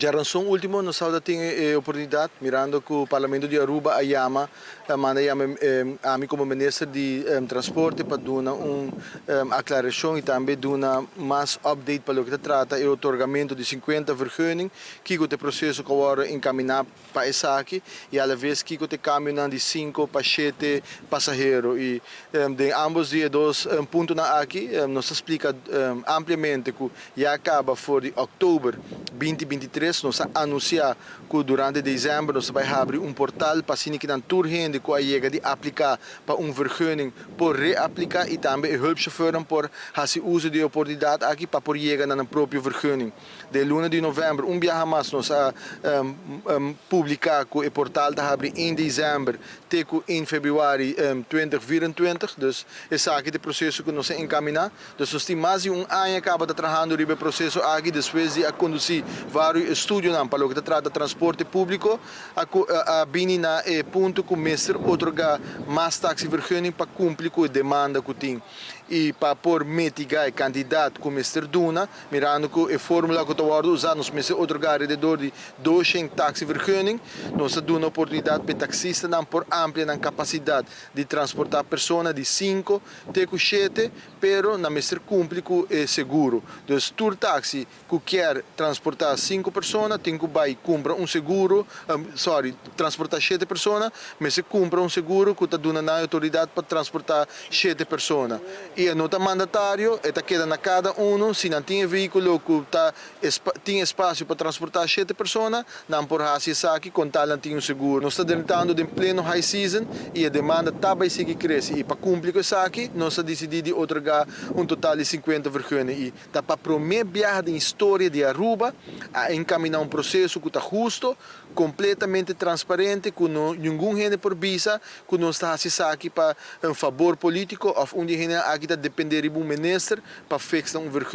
Djaranson ultimo nos tabata tin e oportunidad mirando cu Parlamento di Aruba a yama a manda yama ami como Minister di Transporte pa duna un aclaracion y tambe duna mas update pa loke ta trata e otorgamento di 50 vergunning, kico ta e proceso cu a wordo encamina pa esaki y alaves kico ta e cambionan di 5 pa 7 pasahero. Y den ambos di e dos puntonan aki nos ta splica ampliamente cu ya caba for di october 2023 nos a anuncia cu durante december nos ta bay habri un portal pa asina kinan tur hende cu a yega di aplica pa un vergunning por reaplica y tambe e hulpchauffeurnan por haci uzo di e oportunidad aki pa por yega na nan propio vergunning. Den luna di november un biaha mas nos a publica cu e portal ta habri 1 december te cu 1 februari 2024. Dus esaki ta e proceso cu nos a encamina. Dus nos tin mas di un aña caba ta trahando riba e proceso aki despues di a conduci varios estudionan pa loke ta trata transporte publico a bini na e punto cu mester otorga mas taxivergunning pa cumpli cu e demanda cu tin y pa por mitiga e cantidad cu mester duna. Mirando cu e formula cu ta wordo usa, nos mester otorga alrededor di 200 taxivergunning. Nos ta duna oportunidad pa e taxistanan por amplia nan capacidad di transporta persona di 5 te cu 7, pero nan mester cumpli cu e seguro. Dus tur taxi cu kier transporta 5 persona tin cu bay cumpra un seguro, sorry, transporta 7 persona, mester cumpra un seguro cu ta duna nan autoridad pa transporta 7 persona. Y e no ta mandatario, e ta keda na cada uno. Si nan tin e vehiculo cu ta tin espacio pa transporta 7 persona, nan por haci esaki con tal nan tin un seguro. Nos ta drentando den pleno high season y e demanda ta bay sigui crece y pa cumpli cu esaki, nos a dicidi di otorga un total di 50 vergunning y ta pa prome biaha den historia di Aruba a encamina un proceso cu ta husto, completamente transparente, cu no ningun hende por bisa cu nos ta haci esaki pa un favor politico of un di hende aki ta depende riba un minister pa fixa un vergunning.